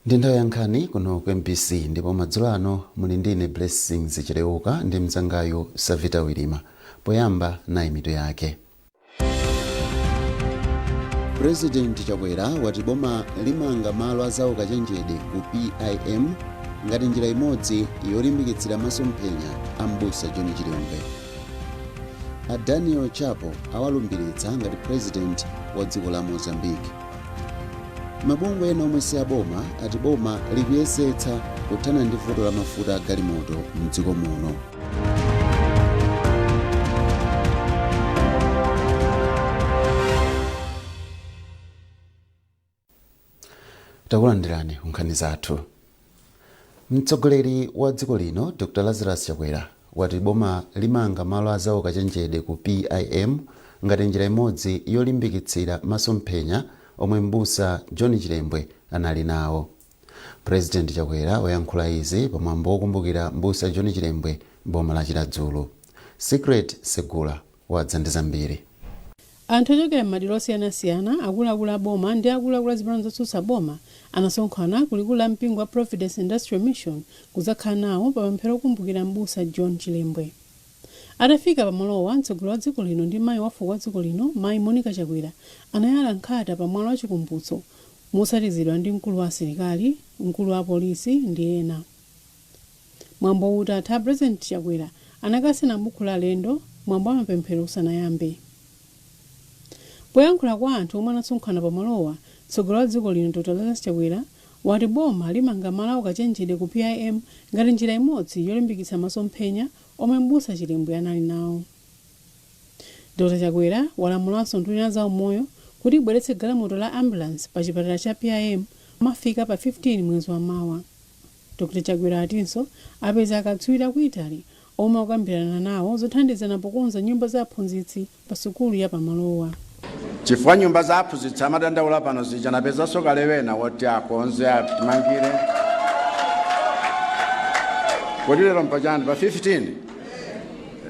Ndi nthawi ya nkhani kuno ku MBC ndipo madzulo ano muli ndine Blessings Chileuka ndi mzangayu Savita Wilima. Poyamba nayi mitu yake. President Chakwera wati boma limanga malo a zaukachenjede ku PIM ngati njira imodzi yolimbikitsira masomphenya a m'busa John Chilembwe. A Daniel Chapo awalumbiritsa ngati president wa dziko la Mozambique. Mabungwe ena omwe si aboma ati boma likuyesetsa kuthana ndi vuto la mafuta a galimoto mdziko muno. Takulandirani ku nkhani zathu. Mtsogoleri wa dziko lino Dr Lazarus Chakwera wati boma limanga malo a zaukachenjede ku PIM ngati njira imodzi yolimbikitsira masomphenya omwe m'busa John Chilembwe anali nawo. President Chakwera wayankhula izi pa mwambo wokumbukira m'busa John Chilembwe m'boma la Chiradzulu. Secret Segula wadza ndi zambiri. Anthu ochokera m'madera osiyanasiyana, akuluakulu a boma ndi akuluakulu a zipani zotsutsa boma anasonkhana ku likulu la mpingo wa Providence Industrial Mission kudzakhala nawo pa pemphero okumbukira m'busa John Chilembwe. Atafika pa malowa, mtsogoleri wa dziko lino ndi mayi wa fuko wa dziko lino, Mayi Monica Chakwera, anayala nkhata pa mwala wa chikumbutso motsatizidwa ndi mkulu wa asilikali, mkulu wa apolisi ndi ena. Mwambowu utatha, President Chakwera anakasaina bukhu la alendo mwambo wa mapemphero usanayambe. Poyankhula kwa anthu omwe anasonkhana pa malowa, mtsogoleri wa dziko lino Dr Lazarus Chakwera wati boma limanga malo a ukachenjede ku PIM ngati njira imodzi yolimbikitsa masomphenya omwe m'busa Chilembwe anali nawo. Dr Chakwera walamulanso nduna ya zaumoyo kuti ibweretse galimoto la ambulance pa chipatala cha PIM pomafika pa 15 mwezi wa mawa. Dr Chakwera atinso apeza akatswiri aku Italy omwe akukambirana nawo zothandizana pokonza nyumba za aphunzitsi pa sukulu ya pamalowa. Chifukwa nyumba za aphunzitsi amadandaula pano zija napezanso kale wena woti akonze atimangire. Kodi lero mpachani pa 15?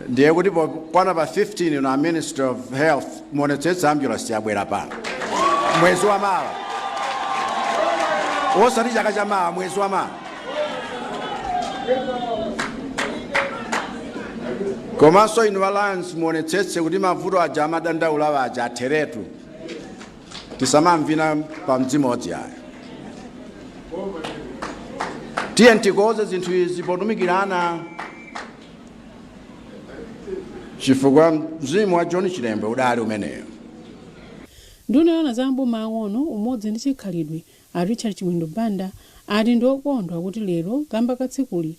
Ndiye kuti pokwana pa 15 ino a Minister of Health muonetsetse ambulance yabwera pano mwezi wa mawa, osati chaka cha mawa, mwezi wa mawa. Komanso inu a Lands muonetsetse kuti mavuto aja amadandaula aja atheretu, tisamamvina pa mdzimodzi ayo. Tiye tikoze zinthu izi potumikirana, chifukwa mzimu wa John Chilembwe udali umeneyo. Nduna yoona za maboma ang'ono, umodzi ndi chikhalidwe a Richard Chimwendo Banda ati ndi okondwa kuti lero kamba ka tsikuli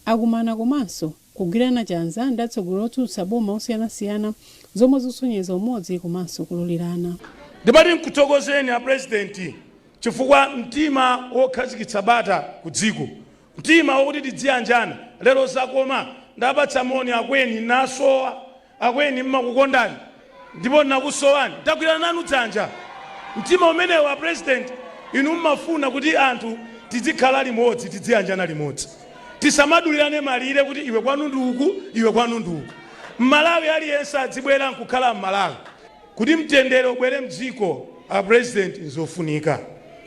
akumana komanso kugwirana chanza ndi atsogoleri otsutsa boma osiyanasiyana zomwe zikusonyeza umodzi komanso kulolerana. Ndimati nkuthokozeni a President chifukwa mtima wokhazikitsa bata ku dziko, mtima wokuti tidziyanjana, lero zakoma. Ndapatsa moni akweni, nasowa akweni, mmakukondani ndipo nakusowani, ndagwirana nanu dzanja. Mtima umenewo a President, inu mmafuna kuti anthu tizikhala limodzi, tidziyanjana limodzi, tisamadulirane malire kuti iwe kwanu ndi uku, iwe kwanu ndi uku. Mmalawi aliyense adzibwera nkukhala Mmalawi. Kuti mtendere ubwere mdziko a President nzofunika.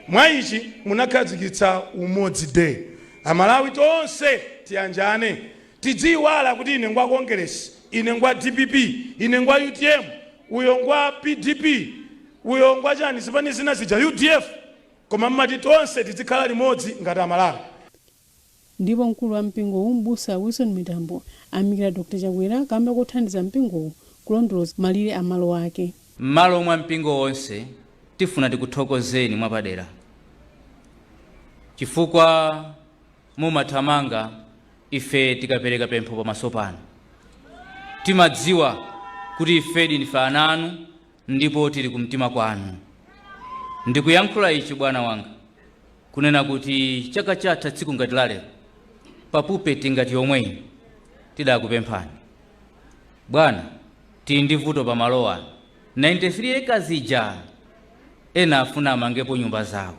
Mwa ichi munakhazikitsa Umodzi Day. Amalawi tonse tiyanjane. Tidziiwala kuti ine ngwa Kongeresi, ine ngwa dpp, ine ngwa utm, uyo ngwa PDP, uyo ngwa chani zipani zina zija udf, koma mmati tonse tidzikhala limodzi ngati Amalawi. Ndipo mkulu wa mpingowu m'busa Wilson Mitambo ayamikira Dr Chakwera kamba kothandiza mpingowu kulondoloza malire a malo ake. M'malo mwa mpingo wonse tifuna tikuthokozeni mwapadera chifukwa mumathamanga ife tikapereka pempho pamaso panu. Timadziwa kuti ifedi ndife ana anu ndipo tili kumtima kwanu. Ndikuyankhula ichi bwana wanga kunena kuti chaka chatha tsiku ngati la lero pa pulpit ngati yomweyi tidakupemphani bwana, tili ndi vuto pa malo ano 93 acres ija ena afuna amangepo nyumba zawo,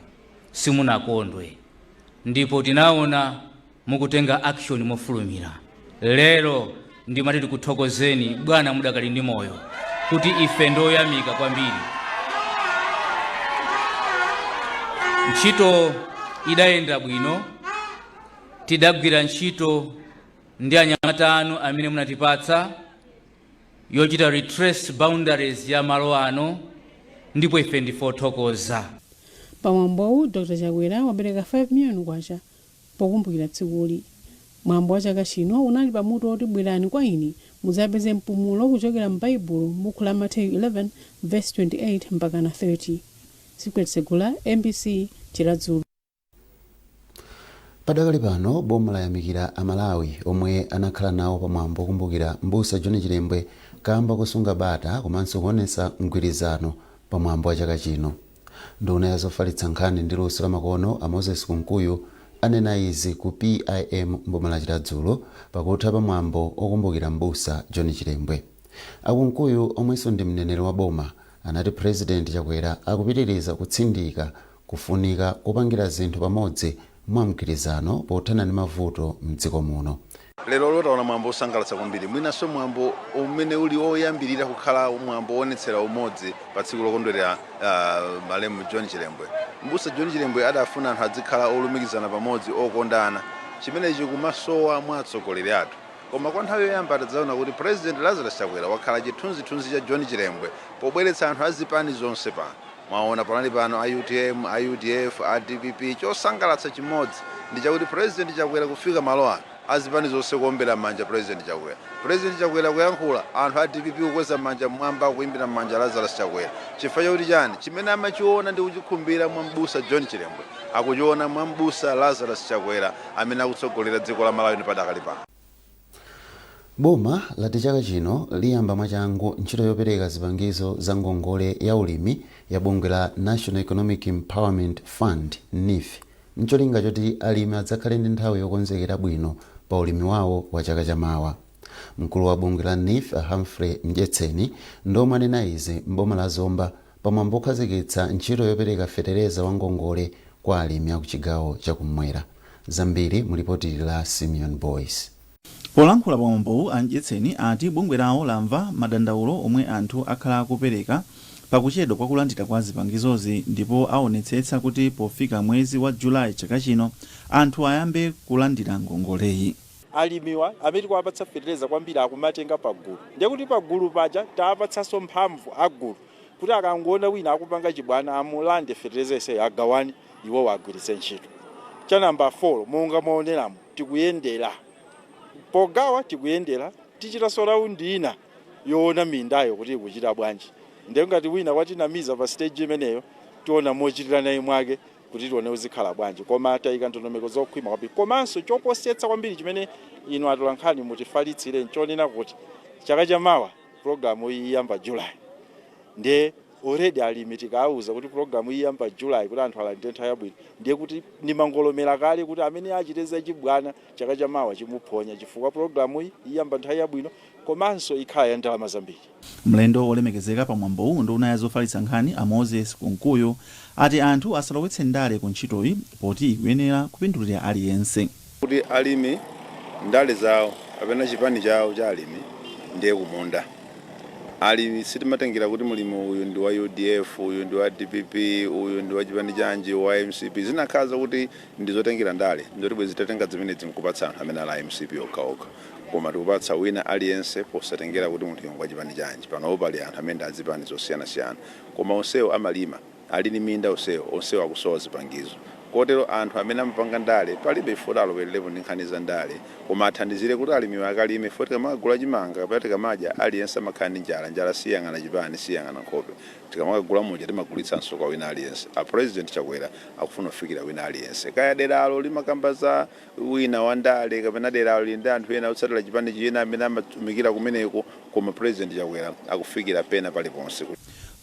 simunakondwe ndipo tinaona mukutenga action mofulumira. Lero ndimati tikuthokozeni bwana mudakali ndi moyo kuti ife ndoyamika kwambiri. Ntchito Idayenda bwino, tidagwira ntchito ndi anyamata anu amene munatipatsa yochita retrace boundaries ya malo ano, ndipo ife ndife othokoza. Pamwambowu, Dr Chakwera wapereka 5 miliyoni kwacha pokumbukira tsikuli. Mwambo wa chaka chino unali pamutu woti "Bwerani kwa ine mudzapeze mpumulo", kuchokera m'Baibulo, buku la Mateyu 11 verse 28 mpaka na 30. Secret Segula, MBC, Chiradzulu. Padakali pano, boma layamikira Amalawi omwe anakhala nawo pamwambo okumbukira Mbusa John Chilembwe kamba kusunga bata komanso kuonetsa mgwirizano pamwambo wa chaka chino. Nduna ya zofalitsa nkhani ndi luso lamakono, a Moses Kunkuyu, anena izi ku PIM mboma la Chiradzulu pakutha pamwambo okumbukira Mbusa John Chilembwe. Akunkuyu, omwenso ndi mneneri wa boma, anati President Chakwera akupitiriza kutsindika kufunika kupangira zinthu pamodzi mwa mgwirizano pothana ndi mavuto mdziko muno. Lero taona mwambo osangalatsa kwambiri, mwinanso mwambo umene uli oyambirira kukhala mwambo woonetsera umodzi pa tsiku lokondwerera malemu John Chilembwe. Mbusa John Chilembwe adafuna anthu adzikhala olumikizana pamodzi, okondana, chimenechi kumasowa mwa atsogoleri athu. Koma kwa nthawi yoyamba tadzaona kuti President Lazarus Chakwera wakhala chithunzithunzi cha John Chilembwe pobweretsa anthu azipani zonse pano. Mwaona panali pano a UTM, a UDF, a DPP. Chosangalatsa chimodzi ndi chakuti President Chakwera kufika malo ano, azipani zonse kuombera m'manja President Chakwera. President Chakwera kuyankhula, anthu a DPP kukweza m'manja mmwamba, kuimbira m'manja Lazarus Chakwera. Chifukwa chakuti chani? Chimene amachiona ndi kuchikhumbira mwa Mbusa John Chilembwe akuchiona mwa Mbusa Lazarus Chakwera amene akutsogolera dziko la Malawi padakali pano. Boma lati chaka chino liyamba mwachangu ntchito yopereka zipangizo za ngongole ya ulimi ya bungwe la National Economic Empowerment Fund, NEEF, mcholinga choti alimi adzakhale ndi nthawi yokonzekera bwino pa ulimi wawo wa chaka chamawa. Mkulu wa bungwe la NEEF, a Humphrey Mdyetseni, ndomwe anena izi mboma la Zomba pamwambo okhazikitsa ntchito yopereka fetereza wa ngongole kwa alimi aku chigawo chakummwera. Zambiri mu lipoti la Simeon Boys. Polankhula pamwambowu, a Mdyetseni ati bungwe lawo lamva madandaulo omwe anthu akhala akupereka pakuchedwa kwa kulandira kwa zipangizozi, ndipo aonetsetsa kuti pofika mwezi wa Julayi chaka chino anthu ayambe kulandira ngongoleyi. Alimiwa amene tikuwapatsa fetereza kwambiri akumatenga pagulu, ndiye kuti pagulu paja taapatsanso mphamvu agulu kuti akangoona wina akupanga chibwana amulande fetereza iseyo, agawane, iwowo agwiritse ntchito. Cha namba 4, monga mwaoneramo, tikuyendera pogawa, tikuyendera, tichitanso round ina yoona mindayo kuti ikuchita bwanji. Ndiye ngati wina watinamiza pa stage imeneyo, tiona mochitira naye mwake kuti tione uzikhala bwanji, koma tayika ndondomeko zokhwima kwambiri. Komanso choposetsa kwambiri chimene inu atolankhani mutifalitsire nchonena kuti chaka chamawa programu iyi iyamba July. Ndiye already alimi tikawuza kuti programu iyamba July kuti anthu alandire nthawi yabwino, ndiye kuti ndimangolomera kale kuti amene achite zachibwana chaka chamawa chimuphonya, chifukwa programu iyi iyamba nthawi yabwino komanso ikhala ya ndalama zambiri. Mlendo wolemekezeka pamwambowu, nduna ya zofalitsa nkhani a Moses Kunkuyu, ati anthu asalowetse ndale ku ntchitoyi poti ikuyenera kupindulira aliyense. Kuti alimi ndale zawo kapena chipani chawo cha alimi ndiye kumunda. Alimi sitimatengera kuti mulimi uyu ndi wa UDF, uyu ndi wa DPP, uyu ndi wa chipani chanji, wa MCP. Zinakhala kuti ndizotengera ndale, ndoti bwezi tatenga zimenezi nkupatsa anthu amene ali a MCP okhaokha, koma tikupatsa wina aliyense posatengera kuti munthu yongwa chipani chanji. Panopo pali anthu amene ndi azipani zosiyanasiyana, koma onsewo amalima, ali ndi minda onsewo, onsewo akusowa zipangizo. Kotero anthu amene amapanga ndale palibe ifoti alowererepo ndi nkhani za ndale, koma athandizire kuti alimiwo akalime. Foti tikamakagula chimanga kapena tikamadya, aliyense amakhala ndi njala. Njala siyang'ana chipani, siyang'ana nkhope. Tikamakagula muja timagulitsanso kwa wina aliyense. A President Chakwera akufuna kufikira wina aliyense, kaya deralo limakamba za wina wa ndale kapena deralo lili ndi anthu ena otsatira chipani china amene amatumikira kumeneko, koma President Chakwera akufikira pena paliponse.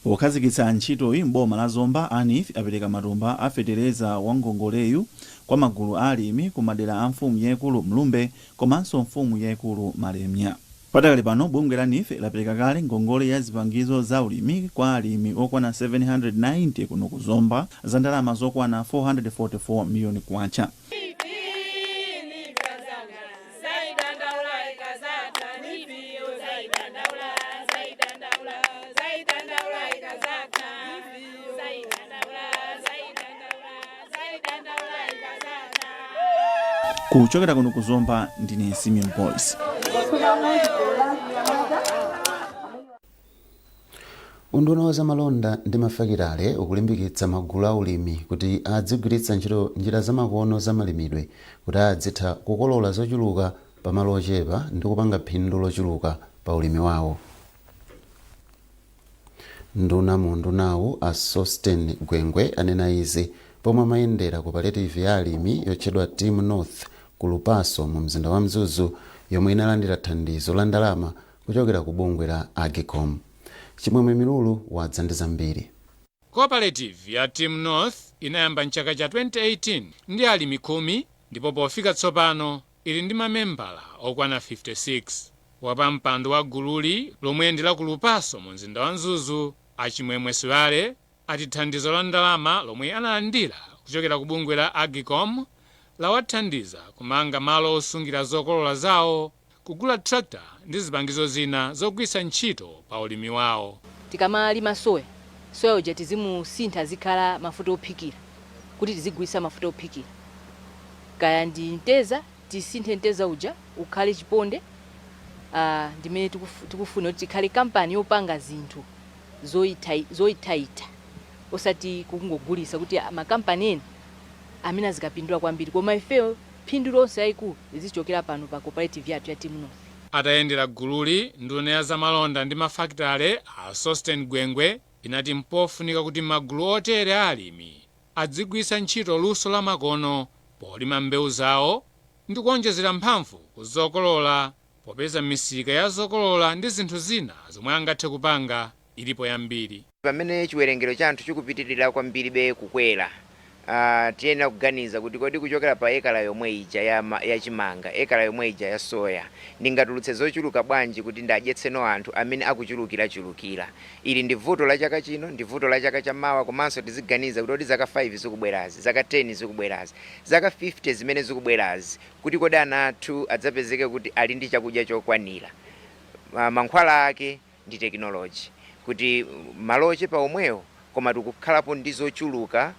Pokhazikitsa ntchitoyi m'boma la Zomba, a NEEF apereka matumba a fetereza wa ngongoleyu kwa magulu a alimi ku madera a mfumu yaikulu Mlumbe komanso mfumu yaikulu Malemia. Padakali pano, bungwe la NEEF lapereka kale ngongole ya zipangizo za ulimi kwa alimi okwana 790 kuno ku Zomba za ndalama zokwana 444 miliyoni kwacha. Kuchokera kuno kuzomba, ndine Simeon Boyce. Unduna wa zamalonda ndi mafakitale ukulimbikitsa magulu a ulimi kuti adzigwiritsa ntchito njira zamakono zamalimidwe kuti adzitha kukolola zochuluka pamalo ochepa ndi kupanga phindu lochuluka pa ulimi wawo. Nduna mu undunawu, a Sosten Gwengwe, anena izi pomwe amayendera cooperative ya alimi yotchedwa Team North ku Lupaso mu mzinda wa Mzuzu, yomwe inalandira thandizo la ndalama kuchokera ku bungwe la Agcom. Chimwemwe Milulu wadza ndi zambiri. Cooperative ya Team North inayamba mchaka cha 2018 ndi alimi 10, ndipo pofika tsopano ili ndi mamembala okwana 56. Wapampando wa gululi, lomwe ndi la ku Lupaso mu mzinda wa Mzuzu, Achimwemwe Siwale, ati thandizo la ndalama lomwe analandira kuchokera ku bungwe la Agcom lawathandiza kumanga malo osungira zokolola zawo, kugula tractor ndi zipangizo zina zogwiritsa ntchito pa ulimi wawo. Tikamalima soya, soya uja tizimusintha zikhala mafuta ophikira, kuti tizigulitsa mafuta ophikira. Kaya ndi mteza, tisinthe mteza uja ukhale chiponde. Ndimene tikufuna kuti tikhale kampani yopanga zinthu zoyithaitha, osati kungogulitsa kuti makampani ena amene azikapindula kwambiri, koma ifeyo phindu lonse yayikulu lizichokera pano pa cooperative yathu ya Team North. Atayendera gululi, nduna ya zamalonda ndi mafakitale a Sosten Gwengwe inati mpofunika kuti magulu otere a alimi adzigwiritsa ntchito luso la makono polima mbewu zawo ndi kuonjezera mphamvu ku zokolola, popeza misika ya zokolola ndi zinthu zina zomwe angathe kupanga ilipo yambiri. Pamene chiwerengero cha anthu chikupitirira kwambiribe kukwera, tiyenera kuganiza kuti kodi kuchokera pa ekala yomwe ija ya chimanga, ekala yomwe ija ya soya, ndingatulutse zochuluka bwanji kuti ndadyetseno anthu amene akuchulukirachulukira? Ili ndi vuto la chaka chino, ndi vuto la chaka chamawa, komanso tiziganiza kuti kodi zaka 5 zikubwerazi, zaka 10 zikubwerazi, zaka 50 zimene zikubwerazi, kuti kodi ana athu adzapezeke kuti ali ndi chakudya chokwanira? Mankhwala ake ndi tekinoloji, kuti malo ochepa omwewo koma tikukhalapo ndi zochuluka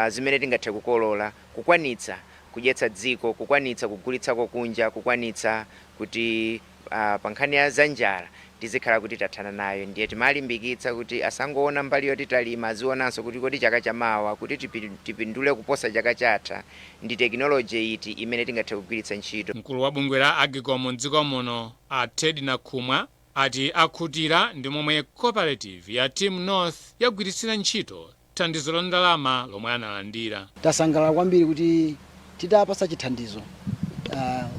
zimene tingathe kukolola, kukwanitsa kudyetsa dziko, kukwanitsa kugulitsako kunja, kukwanitsa kuti pa nkhani ya zanjala tizikhala kuti tathana nayo. Ndiye timalimbikitsa kuti asangoona mbali yoti talima, azionanso kuti kodi chaka chamawa kuti tipindule kuposa chaka chatha, ndi tekinoloji iti imene tingathe kugwiritsa ntchito? Mkulu wa bungwe la Agcom mdziko muno, a Ted Nakhumwa, ati akhutira ndi momwe cooperative ya Team North yagwiritsira ntchito thandizo la ndalama lomwe analandira. Tasangalala kwambiri kuti titapasa chithandizo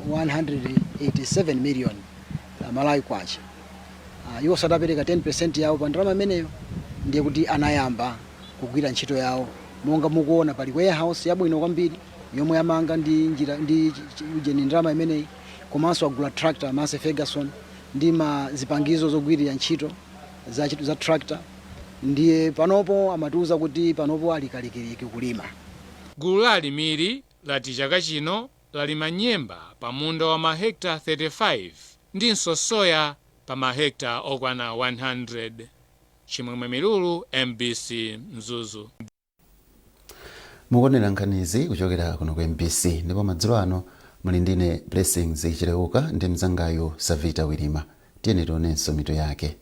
187 million Malawi kwacha, iwo satapereka 10% yawo pa ndalama imeneyo, ndiye kuti anayamba kugwira ntchito yawo. Monga mukuona, pali warehouse yabwino kwambiri yomwe amanga ndi njira ndi ujeni ndalama imeneyi, komanso agula tractor Massey Ferguson ndi ma zipangizo zogwirira ntchito za tractor. Ndiye panopo amatiuza kuti panopo ali kalikiliki kulima. Gulu la alimiri lati chaka chino lalima nyemba pa munda wa mahekta 35 ndinso soya pa mahekta okwana 100. Chimwemwe Milulu, MBC, Mzuzu. Mukuonera nkhanizi kuchokera kuno ku MBC, ndipo madzulo ano muli ndine Blessings Chileuka ndi mzangayo Savita Wilima. Tiyeni tionenso mitu yake.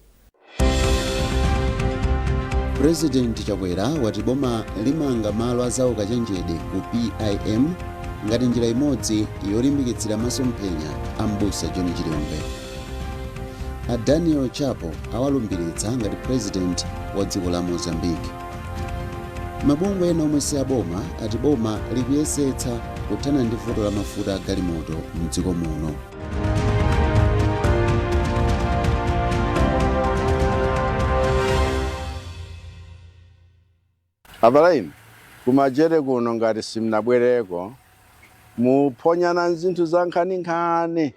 President Chakwera wati boma limanga malo a zaukachenjede ku PIM ngati njira imodzi yolimbikitsira masomphenya a Mbusa John Chilembwe. A Daniel Chapo awalumbiritsa ngati president wa dziko la Mozambique. Mabungwe ena omwe si aboma ati boma likuyesetsa kuthana ndi vuto la mafuta a galimoto mdziko muno. Abale, kumajere kuno ngati simnabwereko, muphonyana zinthu za nkhaninkhani.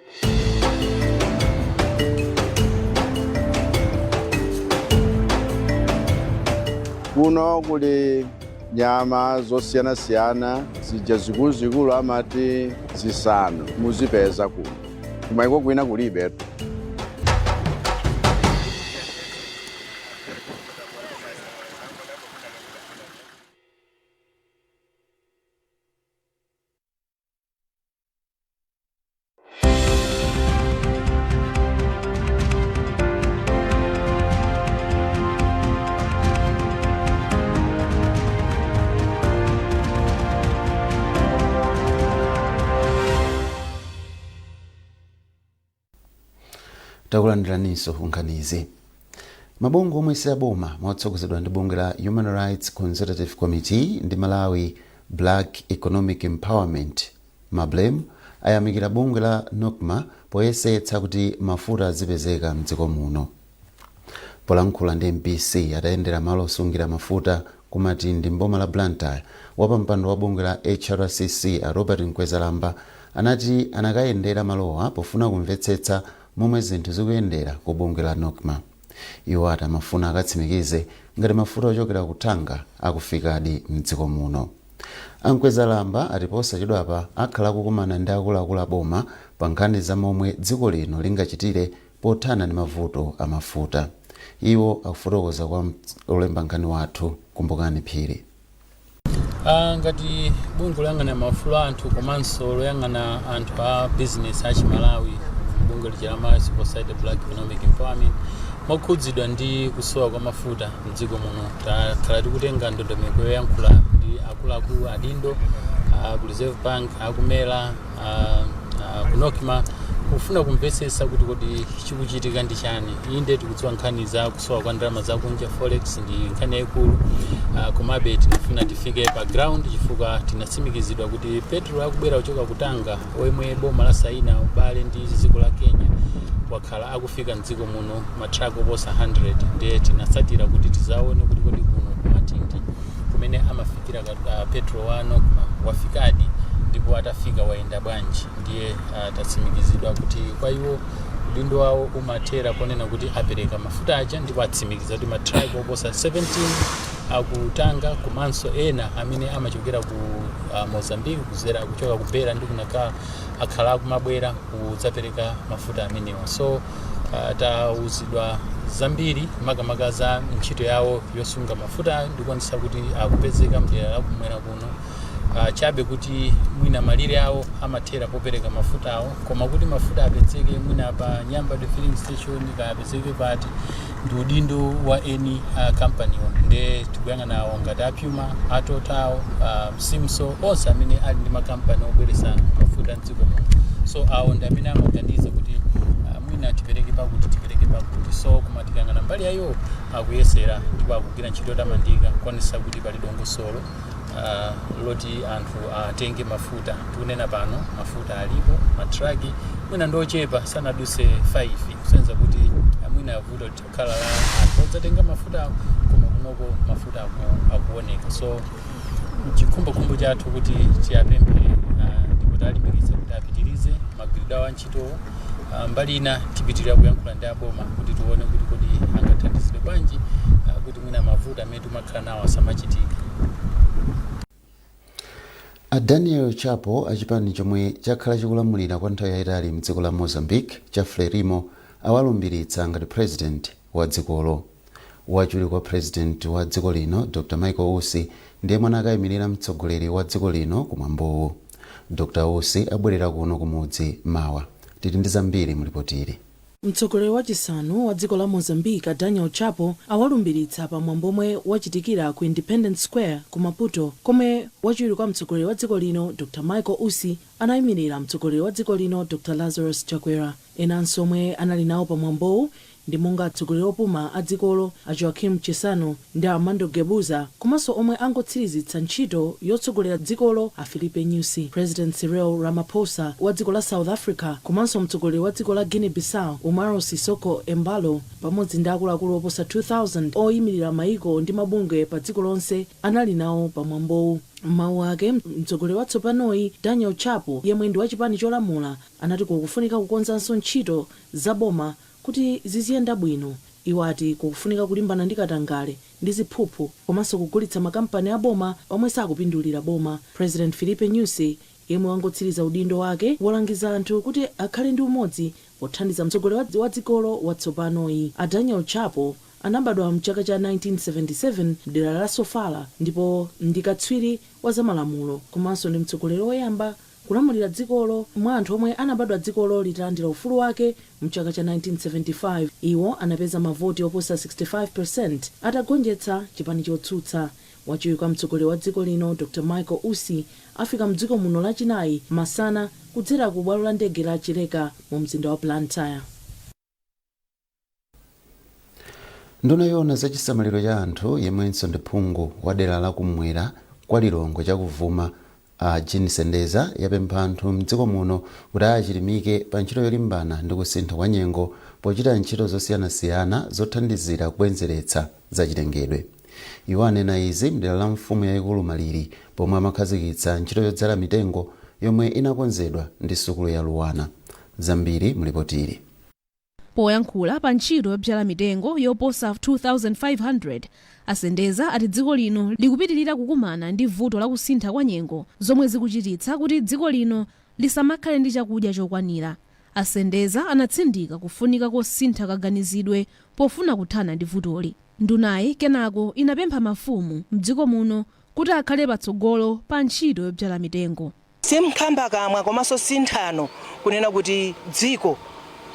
Kuno kuli nyama zosiyanasiyana, zija zikuluzikulu amati zisanu, muzipeza kuno, kumaiko kwina kulibe. Takulandiraninso nkhanizi. Mabungwe omwe si aboma motsogozedwa ndi bungwe la Human Rights Consultative Committee ndi Malawi Black Economic Empowerment, MABLEM, ayamikira bungwe la NOCMA poyesetsa kuti mafuta azipezeka mdziko muno. Polankhula ndi MBC atayendera malo osungira mafuta ku Matindi mboma la Blantyre, wapampando wa bungwe la HRCC a Robert Mkwezalamba anati anakayendera malowa pofuna kumvetsetsa momwe zinthu zikuyendera ku bungwe la NOCMA. Iwo ati amafuna akatsimikize ngati mafuta ochokera ku Tanga akufikadi mdziko muno. A Mkwezalamba ati posachedwapa akhala akukumana ndi akuluakulu a boma pa nkhani za momwe dziko lino lingachitire pothana ndi mavuto a mafuta. Iwo akufotokoza kwa olemba nkhani wathu Kumbukani Phiri. Ngati bungwe loyang'ana maufulu a anthu komanso loyang'ana anthu a business a Chimalawi, bungwe lija la Malawi Civil Society Black Economic Empowerment, mokhudzidwa ndi kusowa kwa mafuta mdziko muno, takhala tikutenga ndondomeko yoyankhula ndi akuluakulu adindo ku Reserve Bank, aku MERA, ku NOCMA, kufuna kumvetsetsa kuti kodi chikuchitika ndi chani. Inde, tikudziwa nkhani za kusowa kwa ndalama zakunja, forex, ndi nkhani yayikulu, komabe tinafuna tifike pa ground chifukwa tinatsimikizidwa kuti petrol akubwera kuchoka ku Tanga, omwe boma la saina ubale ndi dziko la Kenya, wakhala akufika mdziko muno matruck oposa 100. Ndiye tinatsatira kuti tizaone kuti kodi kuno kuMatindi kumene amafikira petrol wa NOCMA wafikadi, ndipo atafika wayenda bwanji. Ndiye tatsimikizidwa kuti kwa iwo udindo wawo umathera ponena kuti apereka mafuta aja, ndipo atsimikiza kuti matruck oposa 17 aku Tanga komanso ena amene amachokera ku Mozambique kuzera kuchoka ku Beira ndi ku Nacala akhala akumabwera kudzapereka mafuta amenewa. So tauzidwa zambiri, makamaka za ntchito yawo yosunga mafuta ndikuonetsa kuti akupezeka mdera la kumwera kuno, chabe kuti mwina malire awo amathera popereka mafuta awo, koma kuti mafuta apezeke mwina pa Nyambadwe filling station, kapezeke pati, ndi udindo wa eni kampaniwo. Nde tikuyang'ana awo ngati a Puma, a Total, Simso, onse amene ali ndi makampani obweretsa mafuta mdziko muno. So awo ndi amene amaganiza kuti mwina tipereke pakuti, tipereke pakuti. So koma tikayang'ana mbali yayo, akuyesera ndipo akugwira ntchito yotamandika kuonetsa kuti pali dongosolo loti anthu atenge mafuta. Tikunena pano mafuta alipo, matraki mwina ndochepa, sanaduse 5, kusonyeza kuti mwina vuto likukhala la anthu odzatenga mafuta, koma kunoko mafuta akuoneka. So chikhumbokhumbo chathu kuti tiyapemphe ndipo talimbikitsa kuti apitirize magwiridwe awo antchitowo. Mbali ina tipitirira kuyankhula ndi aboma kuti tione kuti kodi angathandizidwe bwanji kuti mwina mavuto amene timakhala nawo asamachitike. A Daniel Chapo achipani chomwe chakhala chikulamulira kwa nthawi yayitali mdziko la Mozambique cha Frelimo awalumbiritsa ngati president wa dzikolo. Wachiwiri kwa president wa dziko lino Dr Michael Usi ndiye mwana akayimirira mtsogoleri wa dziko lino kumwambowu. Dr Usi abwerera kuno kumudzi mawa. Tili ndi zambiri mulipotili. Mtsogoleri wachisanu wa dziko la Mozambique Daniel Chapo awalumbiritsa pamwambo omwe wachitikira ku Independence Square ku Maputo, komwe wachiwiri kwa mtsogoleri wa dziko lino Dr Michael Usi anayimirira mtsogoleri wa dziko lino Dr Lazarus Chakwera. Enanso omwe anali nawo pamwambowu ndi monga atsogoleri opuma a dzikolo a Joaquim Chissano ndi Armando Guebuza, komanso omwe angotsirizitsa ntchito yotsogolera dzikolo a Filipe Nyusi. President Cyril Ramaphosa wa dziko la South Africa komanso mtsogoleri wa dziko la Guinea Bissau Umaro Sissoco Embalo pamodzi ndi akuluakulu oposa 2000 oyimirira mayiko ndi mabungwe pa dziko lonse anali nawo pamwambowu. Mawu ake, mtsogoleri watsopanoyi Daniel Chapo, yemwe ndi wachipani cholamula, anati kukufunika kukonzanso ntchito za boma kuti ziziyenda bwino. Iwo ati kukufunika kulimbana ndi katangale ndi ziphuphu komanso kugulitsa makampani a boma omwe sakupindulira boma. President Filipe Nyusi, yemwe wangotsiriza udindo wake, walangiza anthu kuti akhale ndi umodzi pothandiza mtsogoleri wa dzikolo watsopanoyi. A Daniel Chapo anabadwa mchaka cha 1977 mdera la Sofala ndipo ndi katswiri wa zamalamulo komanso ndi mtsogoleri woyamba kulamulira dzikolo mwa anthu omwe anabadwa dzikolo litalandira ufulu wake mchaka cha 1975. Iwo anapeza mavoti oposa 65% atagonjetsa chipani chotsutsa. Wachiwiri kwa mtsogoleri wa dziko lino Dr Michael Usi afika mdziko muno Lachinayi masana kudzera ku bwalo la ndege la Chileka mu mzinda wa Blantyre. Nduna yoona za chisamaliro cha anthu, yemwenso ndi phungu wa dera la kumwera kwa Lilongwe chakuvuma, a Jean Sendeza, yapempha anthu mdziko muno kuti achilimike pa ntchito yolimbana ndi kusintha kwa nyengo pochita ntchito zosiyanasiyana zothandizira kubwezeretsa zachilengedwe. Iwo anena izi mdera la mfumu yayikulu Maliri pomwe amakhazikitsa ntchito yodzala mitengo yomwe inakonzedwa ndi sukulu ya Luanar. Zambiri mulipotili. Poyankhula pa ntchito yobzala mitengo yoposa 2500, Asendeza ati dziko lino likupitirira kukumana ndi vuto la kusintha kwa nyengo zomwe zikuchititsa kuti dziko lino lisamakhale ndi chakudya chokwanira. Asendeza anatsindika kufunika kosintha kaganizidwe pofuna kuthana ndi vutoli. Ndunayi kenako inapempha mafumu mdziko muno kuti akhale patsogolo pa ntchito yobzala mitengo. Simkhamba kamwa komanso sinthano kunena kuti dziko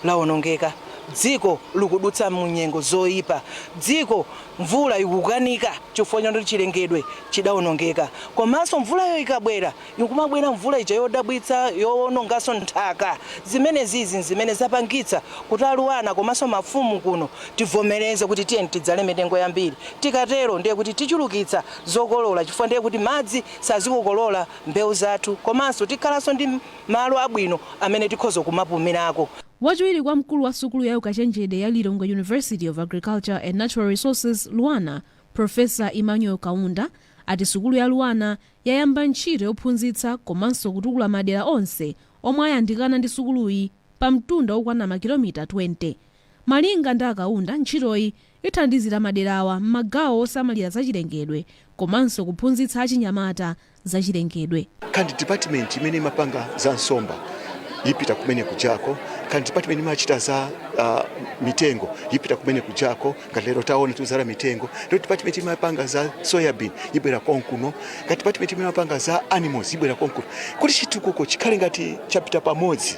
lawonongeka, dziko likudutsa mu nyengo zoyipa, dziko mvula ikukanika chifukwa choti chilengedwe chidawonongeka, komanso mvulayo ikabwera ikumabwera mvula ija yodabwitsa yowononganso nthaka. Zimenezizi zimene zapangitsa kuti a Luanar komanso mafumu kuno tivomereze kuti tiye tidzale mitengo yambiri. Tikatero ndiye kuti tichulukitsa zokolola, chifukwa ndiye kuti madzi sazikukolola mbewu zathu, komanso tikhalanso ndi malo abwino amene tikhoza kumapumirako. Wachiwiri kwa mkulu wa sukulu ya ukachenjede ya Lilongwe University of Agriculture and Natural Resources, Luanar, Professor Emmanuel Kaunda, ati sukulu ya Luanar yayamba ntchito yophunzitsa komanso kutukula madera onse omwe ayandikana ndi sukuluyi pa mtunda wokwana makilomita 20. Malinga ndi Akaunda, ntchitoyi ithandizira maderawa m'magawo osamalira zachilengedwe komanso kuphunzitsa achinyamata zachilengedwe. Kandi department imene imapanga za nsomba ipita kumene kujako, kandi department imachita za mitengo ipita kumene kujako. Ngati lero taona tuzala mitengo, ndo department imapanga za soybean ibwera konkuno, ngati department imapanga za animals ibwera konkuno, kuti chitukuko chikhale ngati chapita pamodzi,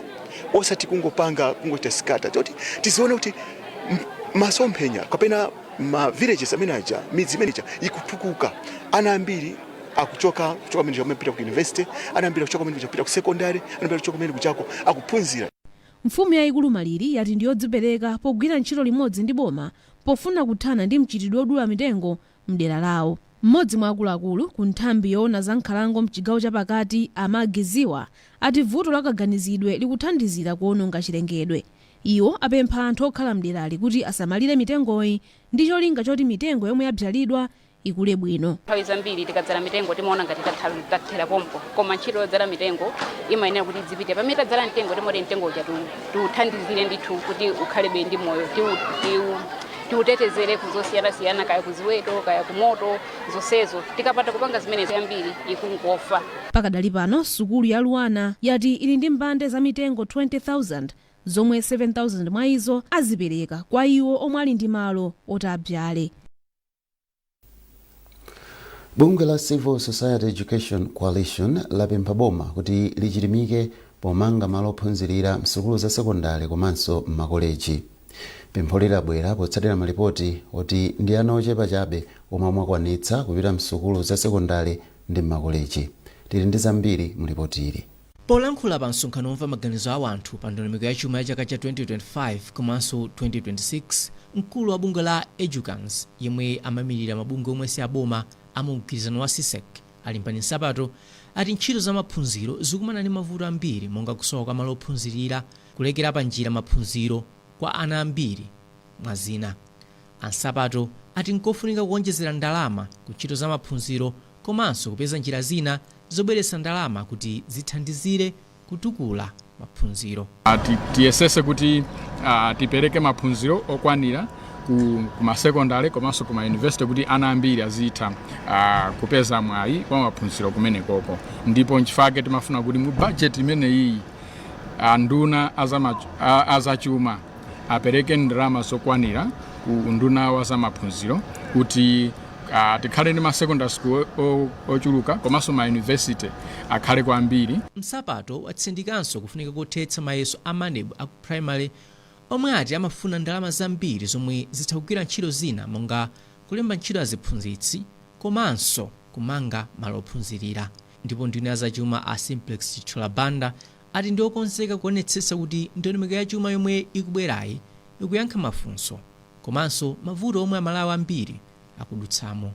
osati kungopanga kungochita scatter. Choti tizione kuti masomphenya kapena ma villages amene aja, midzi imene ija ikutukuka, ana ambiri akuchoka kuchoka kumene kupita ku university, ana ambiri akuchoka kumene kupita ku secondary, ana ambiri akuchoka kumene kuchako akuphunzira. Mfumu yayikulu Maliri yati ndiyodzipereka pogwira ntchito limodzi ndi boma pofuna kuthana ndi mchitidwe wodula mitengo mdera lawo. Mmodzi mwa akuluakulu ku nthambi yoona za nkhalango mchigawo chapakati, Amagiziwa, ati vuto la kaganizidwe likuthandizira kuwononga chilengedwe. Iwo apempha anthu okhala mderali kuti asamalire mitengoyi ndi cholinga choti mitengo yomwe yabzalidwa ikule bwino. Nthawi zambiri tikadzala mitengo timaona ngati tathera pompo, koma ntchito yodzala mitengo imayenera kuti idzipite. Pamene tadzala mtengo, timoti mtengo uja tiuthandizire ndithu kuti ukhalebe ndi moyo, tiutetezere kuzosiyanasiyana, kaya kuziweto, kaya kumoto, zonsezo. Tikapanda kupanga zimenezo, yambiri ikungofa. Pakadali pano sukulu ya Luanar yati ili ndi mbande za mitengo 20,000 zomwe 7000 mwa izo azipereka kwa iwo omwe ali ndi malo oti abzale. Bungwe la Civil Society Education Coalition lapempha boma kuti lichilimike pomanga malo ophunzirira msukulu za sekondari komanso m'makoleji. Pempho lilabwera potsatira malipoti oti ndi ana ochepa chabe omwe amakwanitsa kupita msukulu za sekondari ndi m'makoleji. Tili ndi zambiri mulipoti ili. Polankhula pa msonkhano womva maganizo a anthu pa ndondomeko ya chuma ya chaka cha 2025 komanso 2026, mkulu wa bungwe la Edukans, yemwe amayimirira mabungwe omwe si aboma amumgwirizano wa CSEC, Alimbani Nsapato, ati ntchito za maphunziro zikumana ndi mavuto ambiri monga kusowa kwa malo ophunzirira, kulekera pa njira maphunziro kwa ana ambiri, mwa zina. Ansapato ati nkofunika kuonjezera ndalama ku ntchito za maphunziro komanso kupeza njira zina zobweretsa ndalama kuti zithandizire kutukula maphunziro. Tiyesese kuti tipereke maphunziro okwanira ku masekondari komanso ku mayunivesiti kuti ana ambiri azitha kupeza mwayi wa maphunziro kumenekoko. Ndipo nchifukwa timafuna kuti mu budget imeneyi anduna azachuma apereke ndalama zokwanira ku nduna wa zamaphunziro kuti tikhale ndi ma secondary school ochuluka komanso ma university akhale kwambiri. Nsapato watsindikanso kufunika kothetsa mayeso a MANEB aku primary omwe ati amafuna ndalama zambiri zomwe zitha kugwira ntchito zina monga kulemba ntchito aziphunzitsi komanso kumanga malo ophunzirira. Ndipo nduna ya zachuma a Simplex Chithyola Banda ati ndi okonzeka kuonetsetsa kuti ndondomeko ya chuma yomwe ikubwerayi ikuyankha mafunso. Komanso mavuto omwe Amalawi ambiri akudutsamo.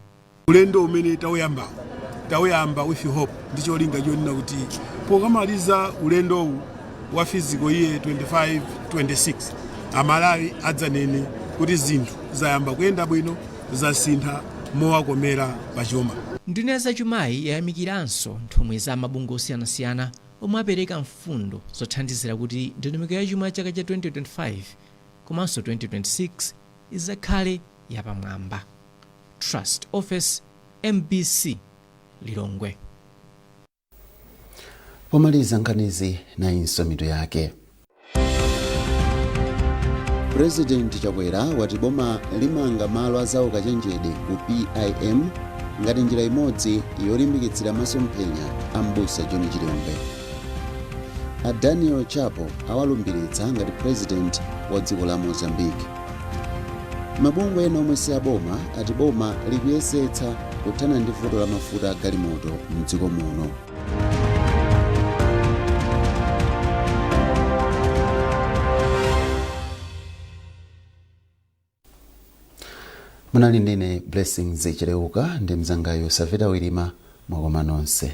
Ulendo umene tauyambawu, tauyamba with hope ndi cholinga chonena kuti pokamaliza ulendowu wa fiscal year 25 26, Amalawi adzanene kuti zinthu zayamba kuyenda bwino, zasintha mowakomera pachuma. Nduna ya zachumayi yayamikiranso nthumwi za mabungwe osiyanasiyana omwe apereka mfundo zothandizira kuti ndondomeko ya chuma ya chaka cha 2025 komanso 2026 izakhale yapamwamba. Trust Office, MBC, Lilongwe. Pomaliza nkhanizi, nayinso mitu yake. President Chakwera wati boma limanga malo a zaukachenjede ku PIM ngati njira imodzi yolimbikitsira masomphenya a Mbusa John Chilembwe. A Daniel Chapo awalumbiritsa ngati president wa dziko la Mozambique. Mabungwe ena omwe si aboma ati boma likuyesetsa kuthana ndi vuto la mafuta a galimoto mdziko muno. Munali ndine Blessings Chileuka ndi mzangayo Savita Wilima. Mwakoma nonse.